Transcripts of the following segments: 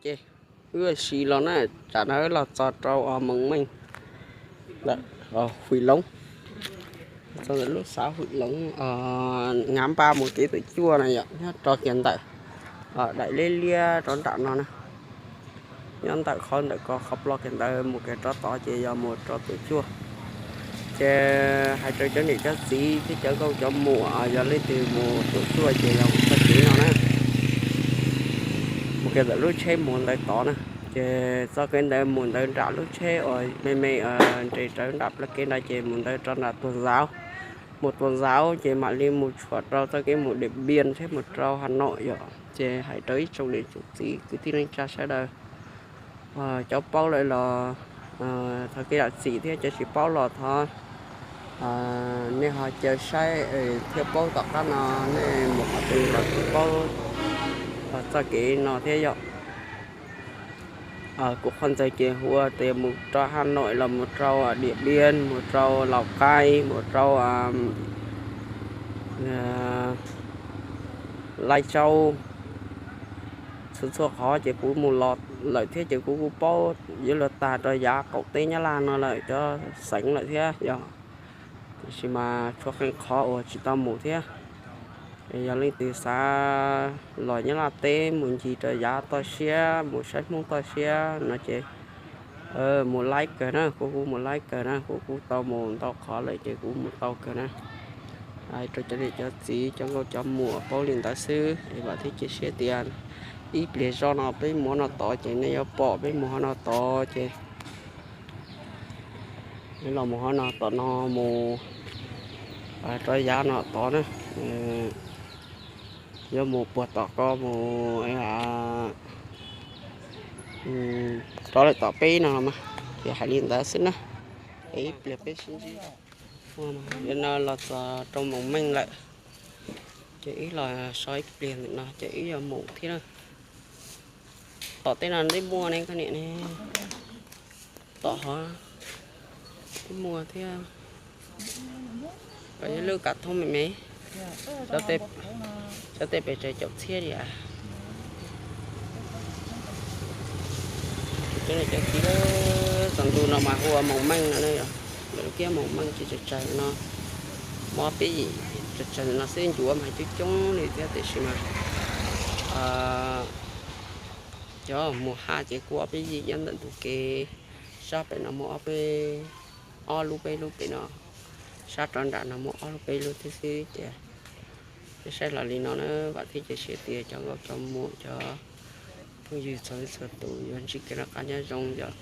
Ces wb ua si los na, tsam no wb los txog rau Moos Meej ntawm Huim Loob, txog ntawm lub xav Huim Loob, Hnyav Npaj mus kev Tuam Cuaj na yom, nyob rau kiag ntawm daim liab liab rau nram no na. Nyob ntawm qhov ntawm ko qhov ploj kiag ntawd mus kiag rov tod ces yog mus rau Tuam Cuaj. Ces hais rau cov niam cov txiv thiab cov nkauj cov muam, yog leej twg mus Tuam Cuaj ces yog mus txoj kev no na, mus kiag ntawm lub tsheb muag ntawd tod na. Ces txoj kev ntawd mus ntawd nram lub tsheb uas me me nres rawv nram plawv kev ntawd ces mus ntawd rau nram Tuam Zauv. Mus Tuam Zauv ces mam li mus tshuam rau txoj kev mus Diam Npias thiab mus rau Has Nom yom. Ces hais rau ib tsoom niam tsoom txiv kwv tij neej tsa sawv daws, cov paub lawm los thov kev zam txim thiab cov tsis paub los thov nej ho caw saib thiab paub tom qab no nej mus qhov twg los thiaj paub txoj kev no thiab yom. Kuv qhov ntawd ces hu ua tias mus rau Has Nom los mus rau Diam Npias, mus rau Laus Qais, mus rau Laij Tsau, txhua txhua qhov ces kuv mus los lawm thiab ces kuv kuj paub yuav luag tag rau yav qaum teb Nyab Laj no lawm cov xeev lawm thiab yom. Tiam sis mas tshuav qee qhov uas tsis tau mus thiab. Yog leej twg xav los Nyab Laj teb mus ncig rau yav toj siab mus saib Hmoob toj siab no ces mus laib kawg na, kuv kuj mus laib kawg na, kuv kuj tau mus ntau qhov lawm ces kuv mus tau kawg na. Hais rau cov niam cov txiv cov nkauj cov muam paub li ntawd xwb es vam thiab cia siab tias ib pliag zoj no peb mus no tod ces nej yuav pom peb mus no tod ces los mus ho no tom no mus rau yav no tod na, yuav mus puag tom ko mus rov lawm tom peb no los mas, ces hais li ntawd xwb na. Ib pliag peb sib ntsib. Yog no los txog rau Moos Meej lawm, ces wb los so ib pliag ntawm no ces wb yuav mus thiab na. Tom tej no twb muaj ne koj niam ne. Tom hov twb muaj thiab. Kom yog lub kav thoob me me, xyov tej pes tsawg caum txhiab li as. Cov niam cov txiv, txog ntu no mas hu ua Moos Meej no, lawv kiab Moos Meej ces tsawg tsawg no, mob peb yim tsawg tsawg no xwb, ncuav mas coob coob li thiab tiam sis mas cov mus haj ces kuj ob peb yim nyob ntawm ntug kev, sab pem no muaj ob peb, ob lub peb lub pem no, sab rov nram no muaj ob lub peb lub thiab xwb ces saib hlo li no na, vam thiab cia siab tias cov nkauj cov muam cov phooj ywg txhua leej txhua tus yuav ntsib kev noj qab nyob zoo yom.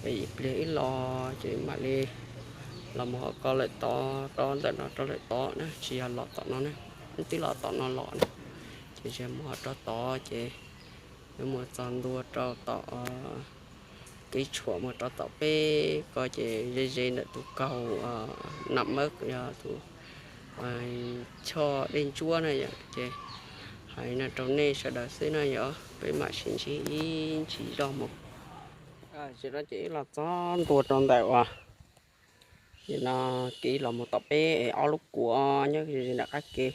Ib pliag wb los ces mam li los mus ho ko lawm tod, rau ntawm no rau lawm tod na, tsis yog los tom no na, twb los tom no los na, ces mus ho rau tod ces yuav mus txog ntua rau tom kev tshuam mus rau tom peb ko ces ze ze ntawm tus kaug Nam Mab, yog tus choj dej ntsuab na yom. Ces hais no rau nej sawv daws xwb na yom, peb mam sib ntsib ib ntsis zog mus. Tam sim no ces wb los txog ntua rau ntawm uas, no, kev los mus tom peb es ob lub kuav nyob ze nram qab kev,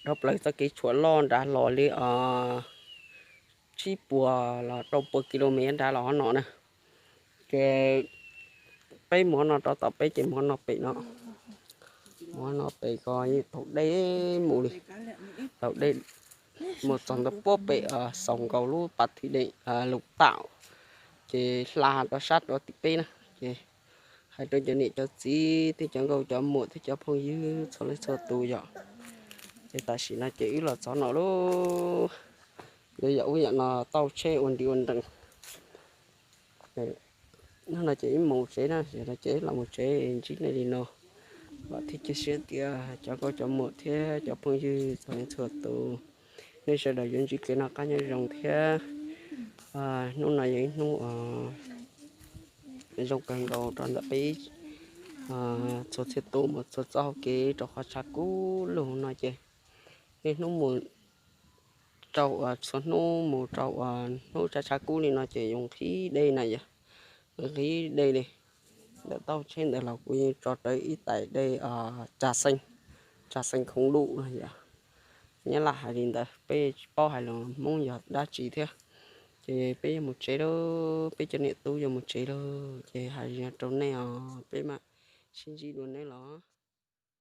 dhau plaws txoj kev tshuam loj nrad los li tsib puas los rau puas kis lus mev nrad los ho no na. Ces peb mus ho no rau tom peb ces mus ho no pem no, mus ho no pem ko thaum dej mus li, thaum dej mus txog ntawm puag pem xaus nkaus lub pas thim dej Lus Taum, ces hla rau sab rau tim peb na. Ces hais rau cov niam cov txiv thiab cov nkauj cov muam thiab cov phooj ywg txhua leej txhua tus yom, ces tam sim no ces wb los txog no lauj. Yuav yam ub yam no tauj tsheb ua ntiv ua nrees. No ces wb mus tsev na, no ces wb los mus tsev, ntsib nej li no. Vam thiab cia siab tias cov nkauj cov muam thiab cov phooj ywg txhua leej txhua tus, nej sawv daws yuav ntsib kev noj qab nyob zoo thiab. Hnub no yog ib hnub zoo kawg nkaus rau ntawm peb txhua txhia tus mus txhua txoj hauv kev rau qhov tshav kub lug no ces niaj hnub mus rau uas txhua hnub mus rau uas hnub tshav tshav kub li no ces yuav nqhis dej na yom, nqhis dej li. Ntawm tauj tsheb ntawd los kuv yeej tso rawv ib tais dej Tsa Xeej, Tsa Xeej Khoov Duj no yom. Nyab Laj hais li ntawd, peb tsis paub hais lus Hmoob yog dab tsi thiab. Ces peb yuav mus tsev lauj, peb cov niam tub yuav mus tsev lauj, ces hais li no rau nej os, peb mam sib ntsib dua neb los.